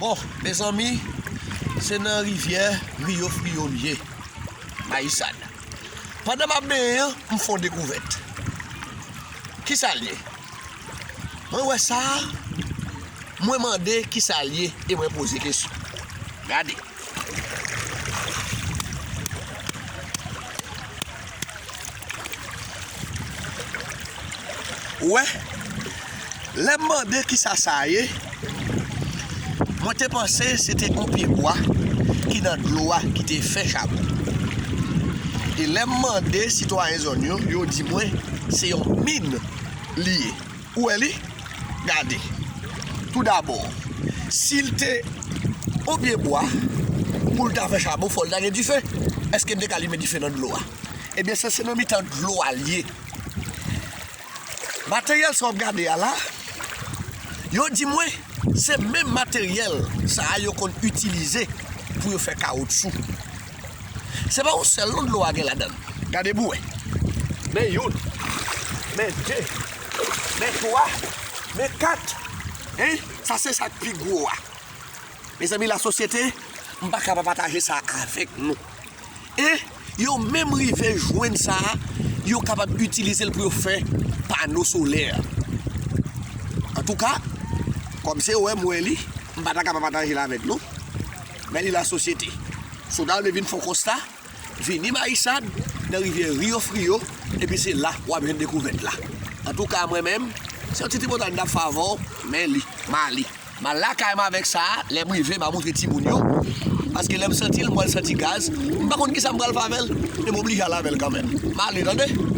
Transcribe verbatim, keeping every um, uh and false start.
Bon, mezanmi, se nan rivyè Rio Frio m ye, Mayisad. Pandan m ap benyen an, m fè yon dekouvèt. Kisa l ye? Mwen wè sa, mwen mande kisa l ye e mwen poze kesyon. Gade. Ou wè, lè m mande kisa sa ye, mwen te panse se te yon pye bwa ki nan dlo a ki te fè chabon. E lè m mande sitwayen zòn yo, yo di mwen se yon min li ye. Ou wè li? Gade. Toudabò, si l te yon pye bwa, pou l ta fè chabon, fò l ta gen dife. Èske m te ka limen dife nan dlo a? Ebyen, se, se nan mitan dlo a l ye. Materyèl sa w ap gade a la, yo di mwen, se menm materyèl sa a yo konn itilize pou yo fè kawotchou. Se pa yon sèl non dlo a gen ladan l. Gade pou w wè. Men youn, men de, men twa, men kat. Hein? Sa se sa k pi gwo a. Mezanmi, lasosyete, m pa ka pa pataje sa avèk nou. E yo menm rive jwenn sa, yo kapab itilize l pou yo fè pano solè. Antouka, kòm se yo wè m wè li, m pa ta ka pa pataje l avèk nou. Men li lasosyete. Si w ta vle vin fè yon konsta, vini Mayisad, nan rivyè Rio Frio, epi se la w ap jwenn dekouvèt la. Antouka, mwen menm, se yon ti tripotay m t ap fè avè w, men li, m ale. M al lakay m avèk sa, lè m rive, m a montre timoun yo. Paske lè m santi l, m pral santi gaz. M pa konn kisa m pral fè avè l, men m oblije al avè l kanmenm. M ale, tande?